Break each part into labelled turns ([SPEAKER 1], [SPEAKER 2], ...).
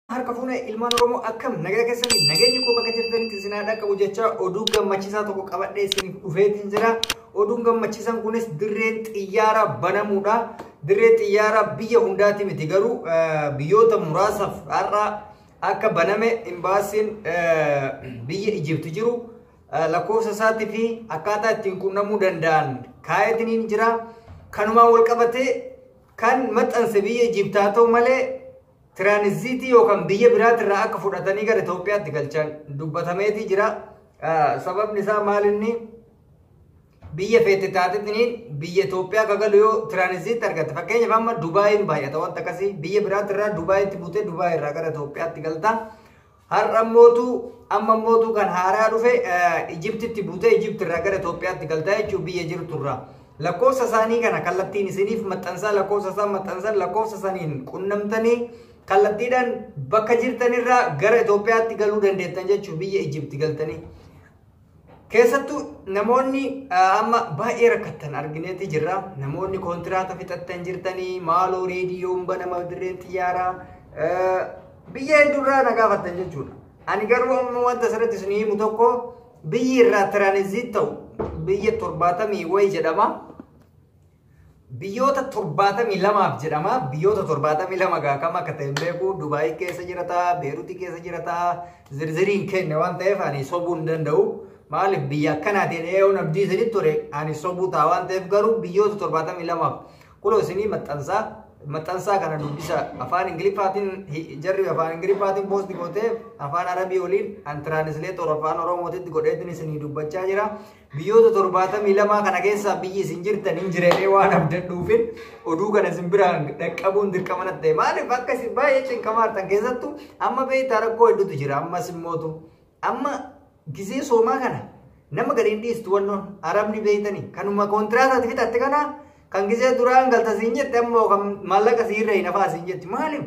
[SPEAKER 1] Harka fuune ilmaan Oromoo, akkam nagaa keessanii? Nageenyi koo bakka jirtanitti isin haa dhaqqabu jecha, oduu gammachiisaa tokko qabadhee isiniif dhufeetiin jira. Oduun gammachiisan kunis dirreen xiyyaaraa banamuudha. Dirreen xiyyaaraa biyya hundaati miti, garuu biyyoota muraasaaf har'a akka baname imbaasiin biyya Ijipti jiru lakkoofsa isaatii fi akkaataa ittiin qunnamuu danda'an kaayeetiniin jira. Kanumaan wal qabatee kan maxxanse biyya Ijipti haa ta'u malee, tiraanziitii yookaan biyya biraatirraa akka fudhatanii gara Itoophiyaatti galchan dubbatameetii jira. Sababni isaa maalinni, biyya feete taatetiniin biyya Itoophiyaa ka galu yoo tiraanziitii argatte, fakkeenyaaf amma Dubaayin baay'ata wanta akkasii, biyya biraatirraa Dubaayitti buutee Dubaay irraa gara Itoophiyaatti galta. Har'a mootu, amma mootu kan haaraa dhufe, Ijiptitti buutee Ijiptirraa gara Itoophiyaatti galta jechuun biyya jirturraa. Lakkoofsa isaanii kana kallattiin isiniif maxxansaa, lakkoofsa isaan maxxansan lakkoofsa saniin qunnamtanii kallattiidhaan bakka jirtanirraa gara Itoophiyaatti galuu dandeettan jechuun biyya Ijipti galtanii. Keessattuu namoonni amma baay'ee rakkattan argineeti jirra. Namoonni kontiraata fixattan jirtanii, maaloo reediyoon banama dirreen xiyyaaraa, biyya hedduurraa na gaafattan jechuudha. Ani garuu amma wanta asirratti isin himu tokko, biyyi irraa tiraanziit ta'u biyya 70 wayi jedhama. Biyyoota 72f jedhama. Biyyoota 72 gaa kam akka ta'e hin beeku. Dubaayii keessa jirata, Beeruutii keessa jirata. Zirziriin kenne waan ta'eef ani sobuu hin danda'u. Maaliif, biyya akkanaatiin eeyoon abdii isinitti ture ani sobuu ta'a waan ta'eef, garuu biyyoota 72f kunoo isinii maxxansaa. Maxxansaa kana dubbisa. Afaan Ingiliffaatiin, jarri afaan Ingiliffaatiin post gootee, afaan Arabii waliin an translator afaan Oromootitti godheetiin isinii dubbachaa jira. Biyyoota 72 kana keessaa biyyi isin jirtan hin jireenee waan abdadhuufin oduu kana isin biraan dhaqqabuun dirqama natti ta'e. Maaliif, akka isin baay'ee cinqamaa jirtan, keessattuu amma beektaa rakkoo hedduutu jira. Ammas immootu amma gizee soomaa kana nama gadi hin dhiistu. Wannoon Arabni beeytanii kanuma kontiraataati fixatte kana kan gizee duraan galta siin jette, ammoo kan maallaqa siirra hin hafaa siin jetti. Maaliif,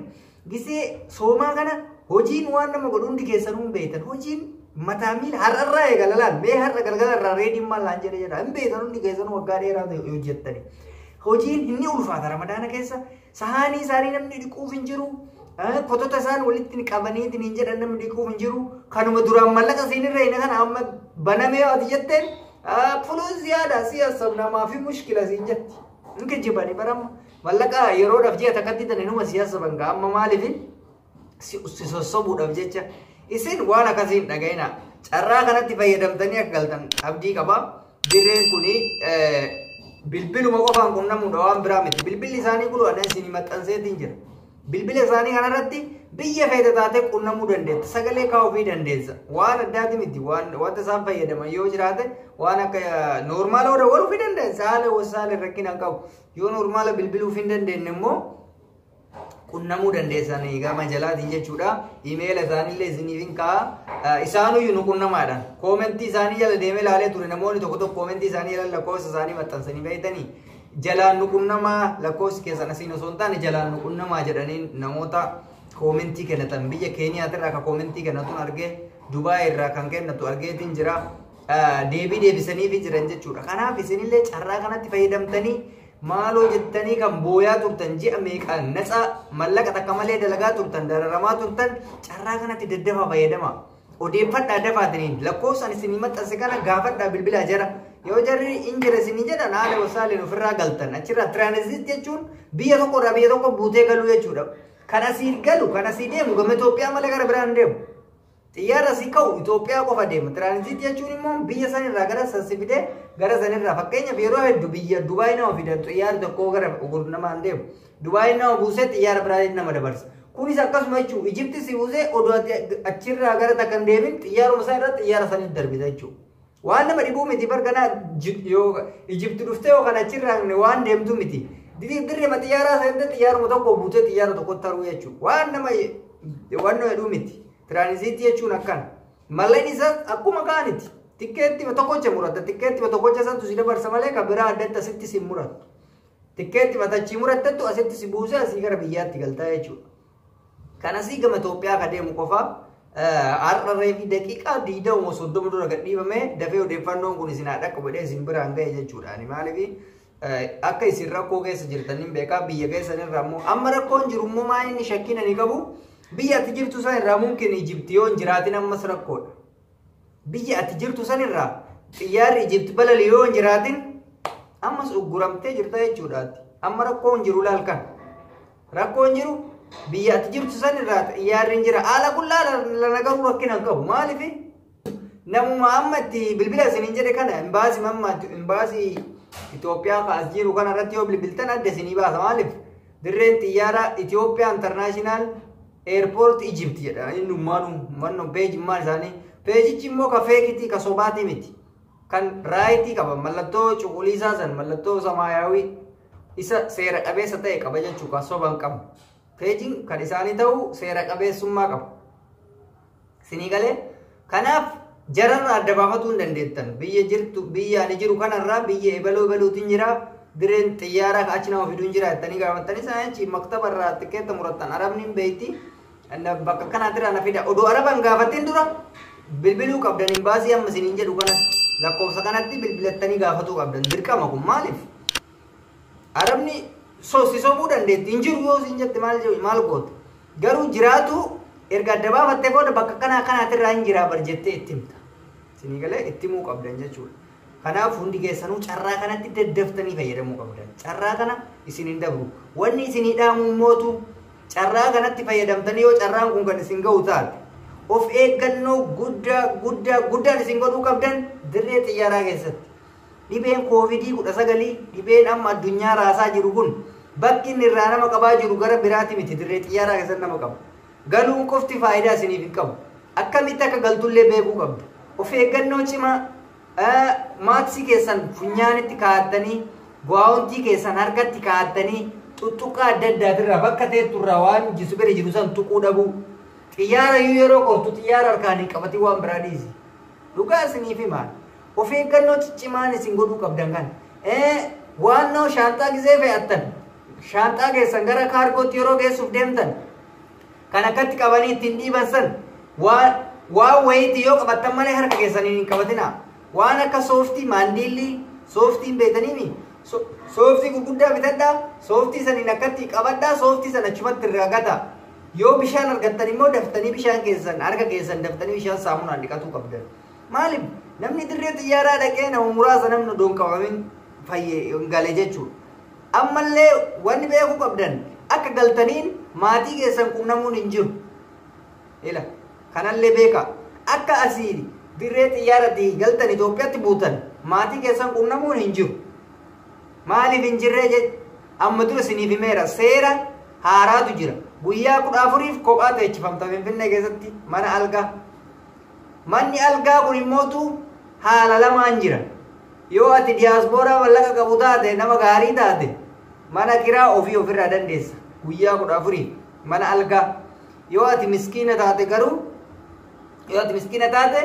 [SPEAKER 1] gizee soomaa kana hojiin waan nama godhu hundi keessanuu hin beektan. Hojiin mataa miila har'arraa eegala laal, mee har'a galgala irraa reediin maal laan jedhe jedha, hin beektan hundi keessanuu waggaa dheeraa hojjettani. Hojiin inni ulfaata. Ramadaana keessa sahaanii isaanii namni dhiquuf hin jiru. Kotota isaan walitti qabaniitiin hin jedhan namni dhiquuf hin jiru. Kanuma duraan maallaqa siinirra hin kana amma banamee ati jetteen فلوس زيادة siyaasab namaa fi mushkila siin jetti. Hin kijjibani baramma. Mallaqa yeroodhaaf ji'a takkatti tan inuma siyaasa bangaa amma maaliif si sossobuudhaaf jecha. Isin waan akkasii hin dhaga'ina. Carraa kanatti fayyadamtanii akka galtan abdii qaba. Dirreen kuni bilbiluma qofaan qunnamuudha, waan biraa miti. Bilbilli isaanii kun waan isin maxxanseetiin jira. Bilbila isaanii kanarratti biyya feete taatee qunnamuu dandeetta. Sagalee kaa'uufii dandeessa. Waan addaati miti. Waan wanta isaan fayyadaman yoo jiraate, waan akka normal dawwaluufii dandeessa. Haala wasaala rakkina hin qabu. Yoo normal bilbiluuf hin dandeenye immoo qunnamuu dandeessanii gama jalaatiin jechuudha. Imeela isaaniillee isiniif hin kaa'a. Isaanuyyuu nu qunnamaadhaan. Koomentii isaanii jala deemee ilaalee ture, namoonni tokko tokko koomentii isaanii jala lakkoofsa isaanii maxxansanii beektanii, jalaan nu qunnamaa, lakkoofsi keessan asiin osoo hin taane jalaan nu qunnamaa jedhanii namoota koomentii kennatan, biyya Keeniyaatirraa kan koomentii kennatuun argee, Dubaay irraa kan kennatu argeetiin jira. Deebii deebisaniifi jiran jechuudha. Kanaaf isinillee carraa kanatti fayyadamtanii, maaloo jettanii kan booyaa turtan, ji'a meeqaan natsa mallaqa takka malee dalagaa turtan, dararamaa turtan, carraa kanatti daddafaa fayyadama. Odeeffadhaa dafaatiniin lakkoofsaan isinii maxxanse kana gaafadhaa, bilbilaa jara. Yoo jarri hin jira isinii jedhan, haala wasaaleen ofirraa galtan. Achirraa transit jechuun biyya tokko irraa biyya tokko buutee galuu jechuudha. Kan asii galu, kan asii deemu gama Itoophiyaa malee gara biraan deemu. Xiyyaarra asii ka'u Itoophiyaa qofa deema. Transit jechuun immoo biyya sanirraa gara san fidee gara sanirraa, fakkeenyaaf yeroo hedduu biyya Dubaay nama fidan, xiyyaarri tokko gara namaan deemu. Dubaay nama buusee xiyyaara biraa nama dabarsa. Kunis akkasuma jechuudha. Ijipti si buusee odoo achirraa gara takka hin deemin xiyyaaruma isaa irratti xiyyaara sanitti darbita jechuudha. Waan nama dhibuu miti barganaa, yoo Ijipti dhuftee yookaan achirraa waan deemtu miti. Dirree xiyyaaraa seentee xiyyaaruma tokko buutee xiyyaara tokkotti taruu jechuudha. Waan nama waan jedhuu miti. Tiraanziitii jechuun akkana. Malleen isaas akkuma kaaniti. Tikkeetti tokkocha muratta. Tikkeetti tokkocha santu si dabarsa malee kan biraa addatti asitti si murattu. Tikkeetti matachii murattettu asitti si buusee asii gara biyyaatti galtaa jechuudha. Kan asii gama Itoophiyaa ka deemu qofa har'a reefi daqiiqaa 20 30 dura gadhiifame, dafee odeeffannoon kun isin haa dhaqqabu jedhee isin biraan ga'e jechuudha. Ani maaliif, akka isin rakkoo keessa jirtan hin beekaa. Biyya keessan irraa immoo amma rakkoon jiru immoo maal inni shakkiin ani qabu Biyya ati jirtu san irraa mumkin Ijipti yoo hin jiraatin ammas rakkoodha. Biyya ati jirtu san irraa xiyyaarri Ijipti balali yoo hin jiraatin ammas ugguramtee jirta jechuudhaati. Amma rakkoo hin jiru laal kan. Rakkoo hin jiru biyya ati jirtu san irraa xiyyaarri hin jira. Haala qullaa lana garuu rakkina hin qabu. Maaliif? Namuma amma itti bilbila isiniin jedhe kana imbaasii amma imbaasii Itoophiyaa ka as jiru kana irratti yoo bilbiltan adda isinii baasa. Maaliif? Dirreen xiyyaara Itoophiyaa International Airport Egypt jedha. Inni ummaanu manno peejimmaan isaanii. Peejichi immoo ka feekitii ka sobaatii miti. Kan raayitii qaba. Mallattoo cuquliisaa san mallattoo samaayaawii isa seera qabeessa ta'e qaba jechuu kan soba hin qabne. Peejiin kan isaanii ta'u seera qabeessummaa qaba. Isinii galee? Kanaaf jararraa adda baafatuu hin dandeettan. Biyya jirtu biyya ani jiru kanarraa biyya ebaluu ebaluutiin jira. Dirreen xiyyaaraa achi nama fiduu hin jira jettanii gaafattanii sana achi maktaba irraa tikeetta murattan arabni hin beekti. Bakka kanaatirraa na fida. Odoo araba hin gaafatin dura bilbiluu qabdan imbaasii amma isiniin jedhu kanatti lakkoofsa kanatti bilbilattanii gaafatuu qabdan. Dirqama kun maaliif? Arabni si sobuu dandeetti hin jiru yoo siin jette maal maal goota? Garuu jiraatu erga adda baafattee booda bakka kanaa kanaatirraa hin jiraa bar jettee itti himta. Isinii galee itti himuu qabdan jechuudha. Kanaaf hundi keessanuu carraa kanatti daddaftanii fayyadamuu qabdan. Carraa kana isin hin dabru. Wanni isinii dhaamu mootu carraa kanatti fayyadamtanii yoo carraan kun kan isin ga'u taate of eeggannoo guddaa guddaa guddaan isin godhuu qabdan dirree xiyyaaraa keessatti. Dhibeen koovidii 19 dhibeen amma addunyaa raasaa jiru kun bakki inni irraa nama qabaa jiru gara biraati miti dirree xiyyaaraa keessatti nama qaba. Galuun qofti faayidaa isiniif hin qabu. Akkamitti akka galtullee beekuu qabdu. Of eeggannoo cimaa maaksii keessan funyaanitti kaa'attanii gaawontii keessan harkatti kaa'attanii tuttuqaa adda addaatirraa bakka teetturraa waan jisu bira jiru san tuquu dhabuu. Xiyyaara iyyuu yeroo qortu xiyyaara harkaan hin qabatin waan biraa dhiisi. Dhugaa isiniif himaa. Of eeggannoo ciccimaan isin godhuu qabdan kana. Waannoo shaanxaa gisee fe'attan shaanxaa keessan gara kaargootti yeroo geessuuf deemtan kan akkatti qabanii ittiin dhiiban san waan wayiitti yoo qabattan malee harka keessaniin hin qabatinaa. Waan akka sooftii maandiillii sooftiin beektaniimi sooftii gurguddaa bitadhaa sooftii saniin akkatti qabadhaa sooftii sana achumatti irraa gataa. Yoo bishaan argattan immoo daftanii bishaan keessan harka keessan daftanii bishaan saamunaan dhiqatuu qabdan. Maaliif namni dirree xiyyaaraa dhaqee nama muraasa namni odoo hin qabamin fayyee gale jechuudha. Ammallee wanni beekuu qabdan akka galtaniin maatii keessan qunnamuun hin jiru. Ila kanallee beeka. Akka asii dirree xiyyaaratti galtan Itoophiyaatti buutan maatii keessan qunnamuun hin jiru. Maaliif hin jirree jedhe amma dura isiniif himeera seera haaraatu jira. Guyyaa 14 kophaa teechifamta Finfinnee keessatti mana algaa. Manni algaa kun immootu haala lamaan jira. Yoo ati diyaaspooraa mallaqa qabu taate nama gaarii taate mana kiraa ofii ofirraa dandeessa. Guyyaa 14 mana algaa. Yoo ati miskiina taate garuu yoo ati miskiina taate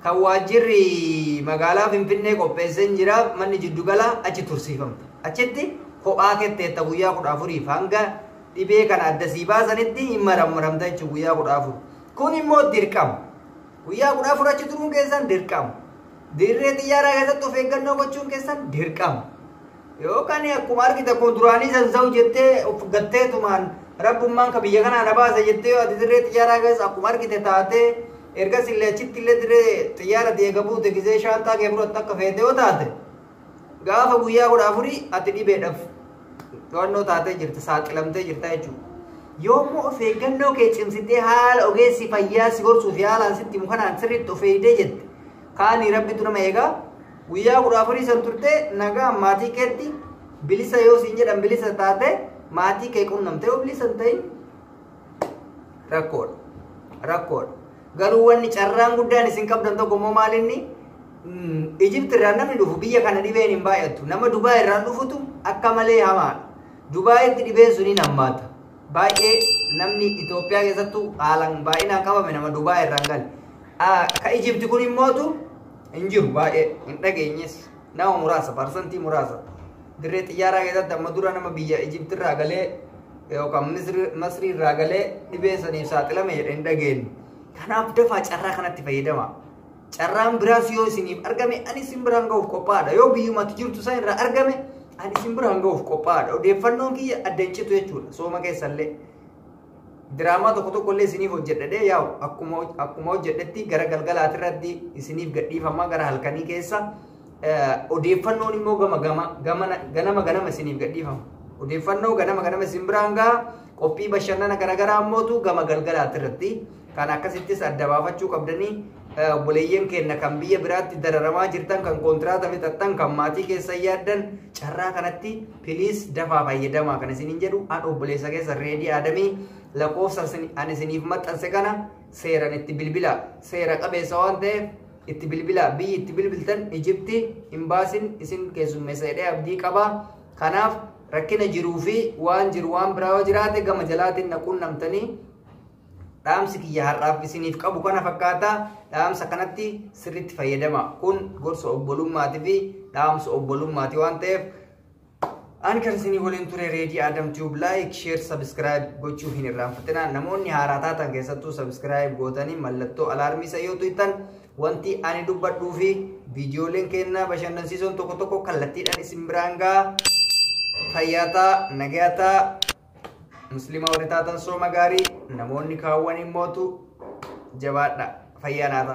[SPEAKER 1] kan waajjirri magaalaa Finfinnee qopheessee jira manni jiddugalaa achi tursiifamta. Achitti kophaa ketteetta guyyaa 14 hanga dhibee kana adda sii baasanitti hin marammaramta jechuudha guyyaa 14. Kun immoo dirqama. Guyyaa 14 achi turuun keessan dirqama. Dirree xiyyaaraa keessatti of eeggannoo gochuun keessan dirqama. Yookaan akkuma argite kun duraanii san za'u jettee of gatteetumaan rabbummaan ka biyya kanaa na baasa jettee yoo ati dirree xiyyaaraa keessa akkuma argite taatee ergas illee achitti illee dirree xiyyaara deega buute gisee shaantaa kee fudhatte akka feete yoo taate gaafa guyyaa 14 ati dhibeedhaaf to'annoo taatee jirta saaxilamtee jirta jechuudha. Yoommoo of eeggannoo kee cimsitee haala ogeessi fayyaa si gorsuu fi haalaan sitti himu kanaan sirriitti of eegdee jette kaanii rabbitu nama eegaa guyyaa 14 san turtee nagaa maatii keetti bilisa yoo siin jedhan bilisa taate maatii kee qunnamtee yoo bilisa hin ta'in rakkoodha. Rakkoodha. Garuu wanni carraan guddaan isin qabdan tokko immoo maal inni Ijipti irraa namni dhufu biyya kana dhibeen hin baay'attu. Nama Dubaay irraa dhufutu akka malee hamaadha. Dubaayitti dhibeen sun hin hammaata. Baay'ee namni Itoophiyaa keessattuu haalaan baay'inaan qabame nama Dubaay irraan gale. Ka Ijipti kun immootu hin jiru baay'ee hin dhageenyes. Nama muraasa parsantii muraasa. Dirree xiyyaaraa keessatti amma dura nama biyya Ijipti irraa galee yookaan Masrii irraa galee dhibee saniif saaxilame jedhe hin dhageenye. Kanaaf dafaa carraa kanatti fayyadama. Carraan biraas yoo isiniif argame ani isin biraan ga'uuf qophaa'aadha. Yoo biyyumatti jirtu san irraa argame ani isin biraan ga'uuf qophaa'aadha. Odeeffannoon kiyya adda hin citu jechuudha. Sooma keessallee. Diraamaa tokko tokko illee isiniif hojjedhadhee yaa'u akkuma hojjedhetti gara galgalaatirratti isiniif gadhiifama gara halkanii keessa. Odeeffannoon immoo gama ganama ganama isiniif gadhiifama. Odeeffannoo ganama ganama isin biraan gaha. Qophii bashannana garaagaraa ammootu gama galgalaatirratti. Kan akkasittis adda baafachuu qabdanii obboleeyyan keenya kan biyya biraatti dararamaa jirtan, kan kontiraata fixattan, kan maatii keessa yaaddan carraa kanatti piliis dafaa fayyadamaa kan isiniin jedhu an obboleessa keessa Reedii Aadamii. Lakkoofsa ani isiniif maxxanse kana seeran itti bilbila, seera qabeessa waan ta'eef itti bilbila. Biyyi itti bilbiltan Ijipti imbaasin isin keessummeessa jedhee abdii qaba. Kanaaf rakkina jiruu fi waan jiru waan biraa yoo jiraate gama jalaatiin na qunnamtanii. Dhaamsi kiyya har'aaf isiniif qabu kana fakkaata. Dhaamsa kanatti sirriitti fayyadama. Kun gorsa obbolummaatii fi dhaamsa obbolummaati waan ta'eef ani kan isinii waliin ture Reedii Adam Tube. Like, share, subscribe gochuu hin irraanfatinaa. Namoonni haaraa taatan keessattuu subscribe gootanii mallattoo alaarmii isa yoo tuqxan wanti ani dubbadhuu fi viidiyooleen kennaa bashannansiisoon tokko tokko kallattiidhaan isin biraan ga'a. Fayyaataa, nagayaataa, muslima warri taatan sooma gaarii, namoonni kaawwan immootu jabaadha. Fayyaa naa ta'a.